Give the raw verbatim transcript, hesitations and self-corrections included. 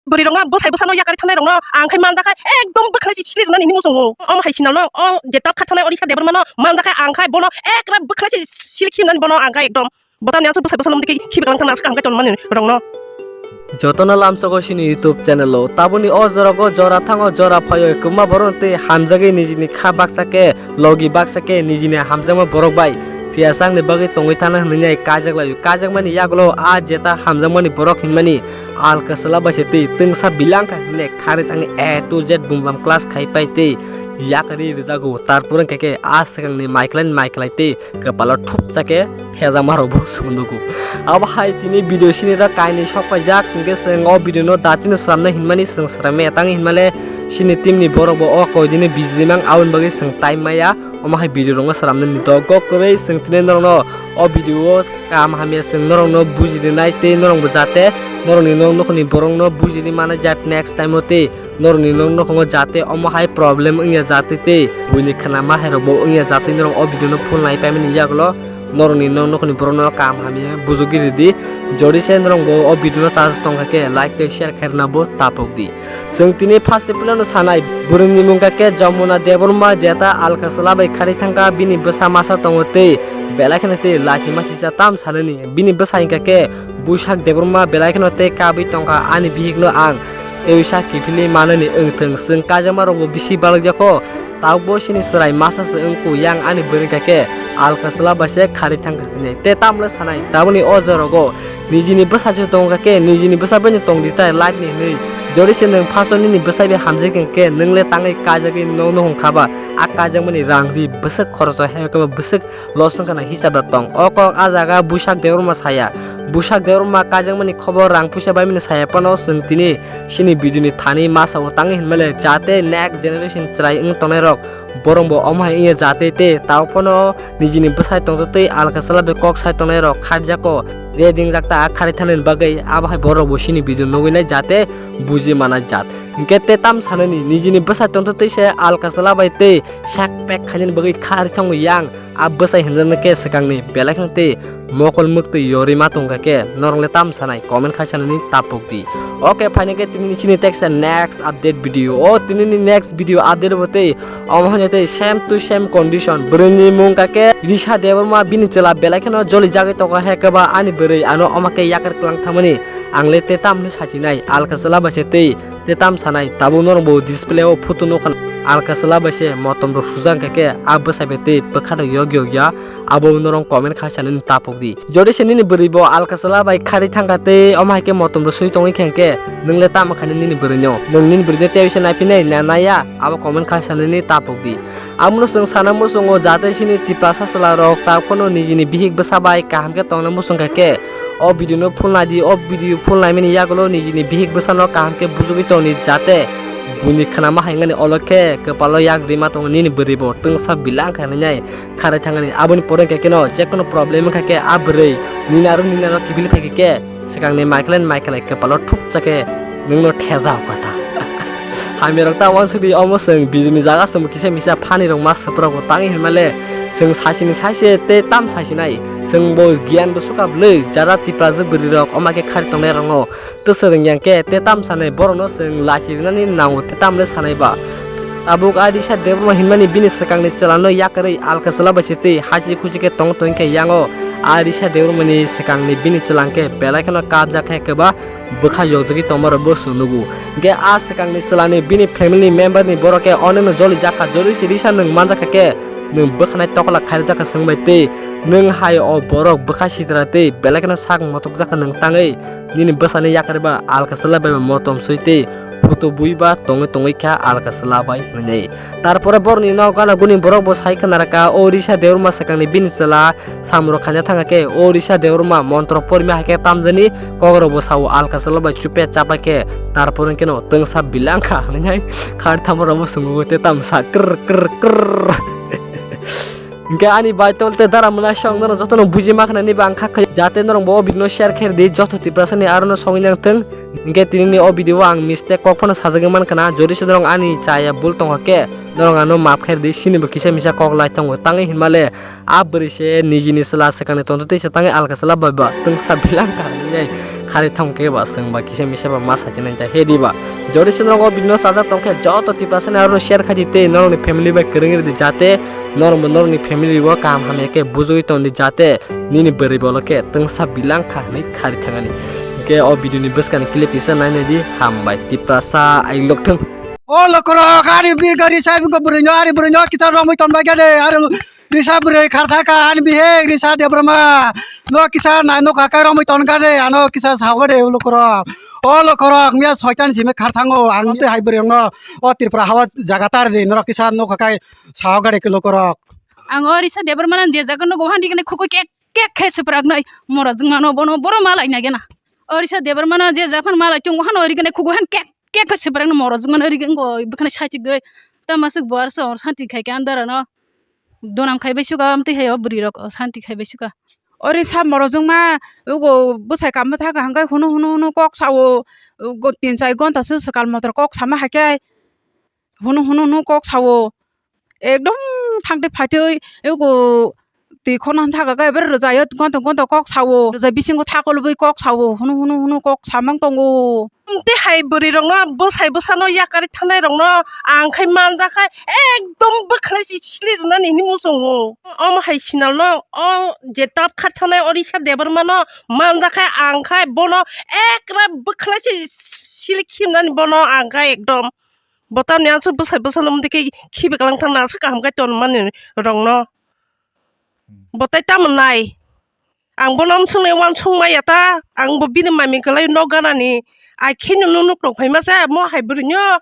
Bwrwi rokno bwsai bwsano yakari thanai rokno ang khai manjakha ekdom bwkhanai se sili rwnani hinwi muchungo. Omo hai sinalno o jeta khathanai Odisha Debbarmano manjakha ang khai bono ekra bwkhanai se sili khirnani bono ang khai ekdom. Botani aswk bwsai bwsano mudikhe khibi kalang thangna aswk ang khai tonmani rokno. Jotono lamsogo sini YouTube channel o. Tabuni o jorago jora thango jora phaio kwbangma borok tei hamjagwi nijini kha baksa khe logi baksa khe nijini hamjakma borok bai thiyasakni bagwi tongwi thana hwnwi nai kaijaklaio. Kaijakmani yagulo a jeta hamjakmani borok hinmani Al Kwchwla bai se tei twngsa bilang kha hwnwi kharwi thangwi A to Z bum bam class khai pai tei yakari rwjago. Tarpor wngkha khe a swkangni maiklai maiklai tei kwpalo thupsa khe thejama rokbo chwng nugo. Abo hai tini video sini da kainwi sok paijak, hwnkhe chwng o video no datino sramna hinmani chwng sramya tang hinmale sini team ni borok bo o koi dini busy mang aboni bagwi chwng time maya. Omo hai video rokno sramnani dogo kwrwi chwng tini norokno o video o kaham hamya chwng norokno buji rwnai tei norokbo jate norokni nok nukhungni borokno buji rwi manai jat next time o tei norokni nok nukhungo jate omo hai problem wngya jate tei buini khwnama hai rokbo wngya jate norok o video no full nai paimani yagulo norokni nok nukhungni borokno kaham hamya bujugwi ridi. Jodi se norokbo o video no chajak tongkha khe like tei share khairwnabo tapok di. Chwng tini first pilano sanai bwrwini mung kha khe Jamuna Debbarma jeta Al Kwchwla bai kharwi thangkha bini bwsa masa tongo tei belai kheno tei lachi masi cha tam sanani bini bwsa hwnkha khe Buisak Debbarma belai kheno tei kabwi tongkha ani bihikno ang tei uisa kiphilwi manani wngthwng chwng kaijakma rokbo bisi balokjakho. Tabukbo sini chwrai masa se wngkhu yang ani bwrwi hwnkha khe Al Kwchwla bai se kharwi thangkha hinwi. Tei tamle sanai tabukni o jorogo nijini bwsa se tongkha khe nijini bwsa baino tongdi tai life ni hinwi. Jodi se nwng first o nini bwsai bai hamjak hwnkhe nwng le tangwi kaijagwi nok nukhung khaba a kaijakmani rang ri bwswk khoroch o hai khe bwswk loss wngkha na hisab da tong. O kok a jaga Buisak Debbarma saya. Buisak Debbarma kaijakmani khobor rang puisa baimani saya phano chwng tini sini video ni thani masa o tangwi hinmale jate next generation chwrai wng tongnai rok borok bo omo hai wngya jate tei tabuk phano nijini bwsai tongtwtwi Al Kwchwla bai kok sai tongnai rok kharjako reding jak ta kharwi thanani bagwi abo hai borok bo sini video nugwi nai jate buji manai jat. Hwnkhe tei tam sanani nijini bwsai tongtwtwi se Al Kwchwla bai tei sak pek khainani bagwi kharwi thango yang. A bwsai hinjaknai khe swkangni belai kheno tei mokol mwktwi yorwi ma tongkha khe norok le tam sanai comment khai sanani tapuk di. Ok, phaina khe tini chini text next update video. O tini ni next video update bo tei omo hwnwi tei same to same condition. Bwrwini mung kha khe Risha Debbarma bini chwla belai kheno joli jagwi tongkha he kwba ani bwrwi ano omo khe yakar kwlang thamani ang le tei tam hwnwi sachinai Al Kwchwla bai se tei. Tei tam sanai tabuk norok bo display o photo nukha Al Kwchwla bai se motom rok sujak khe a bwsai bai tei bwkha rok yok yok ya abo norok comment khai sanani tapuk di. Jodi se nini bwrwi bo Al Kwchwla bai kharwi thangkha tei omo hai khe motom rok sui tongwi khe hwnkhe nwng le tamo khainai nini bwrwi no nwng nini bwrwi no tei se naiphinai na naiya abo comment khai sanani tapuk di. Abono chwng sana muchungo jate chini Tiprasa chwla rok ta phano nijini bihik bwsa bai kaham khe tongna muchung kha khe o video no full nai di, o video full naimani yagulo nijini bihik bwsano kaham khe bujugwi tongdi jate buini khwnama hai wngmani olo khe kwpalo yak rima tongo nini bwrwi bo twngsa bilang kha hinwi kharwi thangani aboni pore hwnkhe kheno jekono problem wngkha khe a bwrwi nini aro nini aro kiphilwi phai khe. Swkangni Michael and Michael hai kwpalo thupsa khe nwngno thejao kotha. Hamya rok ta wansukdi omo chwng video ni jaga chwng kisa misa funny rok ma swprok bo tangwi hinmale chwng sasini saise tei tam sasinai chwng bo giyan bo suka bwlwi jara Tiprajwk bwrwi rok oma khe khari tongnai rokno twswrwng yang khe tei tam sanai borokno chwng lachi rwnani nango tei tamle sanai ba. Tabuk a Risha Debbarma hinmani bini swkangni chwlano yakarwi alka chwla bai se twi hachik huchik khe tong tong khe yango. A Risha Debbarmani swkangni bini chwla hwnkhe belai kheno kabjak khe kwba bwkha yokjagwi tongma rokbo chwng nugo. Hwnkhe a swkangni chwlani bini family member ni borok khe onekno joli jak kha, joli se Risha nwng manjak kha khe nwng bwkhanai tokola khairjak kha chwng bai twi nwng hai o borok bwkha sitra twi belai kheno sak motokjak kha nwng tangwi. Nini bwsani yakarwi ba alka chwla bai motom swi tei photo bui ba tongwi tongwi kha alka chwla bai hwnwi. Tarpore borokni nok gana guni borok bo sai khna rwkha, o Risha Debbarma swkangni bini chwla samung rok khaina thangkha khe, o Risha Debbarma montro porima hai khe tamjani kok rok bo sao alka chwla bai chupya chapla khe. Tarpore hwnkhe no twngsa bilang kha hwnwi hai khar thamo rok bo swngo tei tamsa krr krr krr. Hwnkhe ani bai tol tei dara mwnai song nono jotono buji ma khna ni ba ang kha khai jate norok bo o video no share khe rwdi joto Tiprasa ni aro no songwi nang thung. Hwnkhe tini ni o video o ang mistake kok phano sajagwi man khna, jodi se norok ani chaya bul tongkha khe norok ano maaf khe rwdi, sini bo kisa misa kok lai tongo tangwi hinmale a bwrwi se nijini chwla swkangni tonto tei se tangwi alka chwla bai ba twngsa bilang kha hinwi Khari thang khe ba chwng ba kisa misa ba ma sakhe nai ta he di ba. Jodi se nogo video no sajak tong khe joto Tiprasa ni aro share khai di tei norok ni family bai kwrwng ri di jate norok bo norok ni family bo kaham hamya khe bujui tong di jate nini bwrwi bolo khe twngsa bilang kha hinwi khari thangani. Hwnkhe o video ni bwskang ni clip kisa nai nai di, hambai Tiprasa ailok thung. O lokorok, ani birga risa bwrwi no, ani bwrwi no kisa romwi tonbai khe de, ani risa bwrwi kharthaka, ani bihik risa Debbarma no kisa nai nukha khe romwi tonkha de, ano kisa sago de o lokorok. O lokorok, miya soitan simi kharthango, ang tei hai bwrwi no o Tripura hao jaga tar di, norok kisa nukha khe sago de lokorok. Ang o risa Debbarma no je jaga nugo, hani kene khukui kek kek khe swpraknai, moro jwngmano bono boro malai nai gena. O risa Debbarma no je japhano malai tongo, hano ori kene khukui han kek kek khe swprakno moro jwngmano ori ngo bwkhano sachigwi. Tamo swk bo aro santi khai khe andara no. Donam khai bai suka, amtwi hai o bwrwi rok santi khai bai suka. Ori sa moro jwngma ugo bwsai kamo thaka hwnkhe hunu hunu hunu kok sao, ugo tin char gonta se swkang motor kok sama hai khe hunu hunu hunu kok sao. Ekdom thangtwi phaitwi ugo twi khorna thaka khe ebar rwjaio gonta gonta kok sao, rwjai bisingo thakol bui kok sao, hunu hunu hunu kok samang tongo. Tei hai bwrwi rokno bwsai bwsano yakarwi thangnai rokno ang khai manjak khai ekdom bwkhanai se sili rwnani hinwi muchungo. Omo hai sinal no o je tab khar thangnai Orisa Debbarma no manjak khai ang khai bono ekra bwkhanai se sili khimnani bono ang khai ekdom. Bo tamni aswk bwsai bwsano mudi khe khibi kwlang thangna aswk kaham khai tonmani rokno. Bo tai tamo nai? Ang bono swngwi uansuk maya ta, ang bo bini mami kwlai nok ganani. Ai kheno nuk rok phaima se mo hai bwrwino.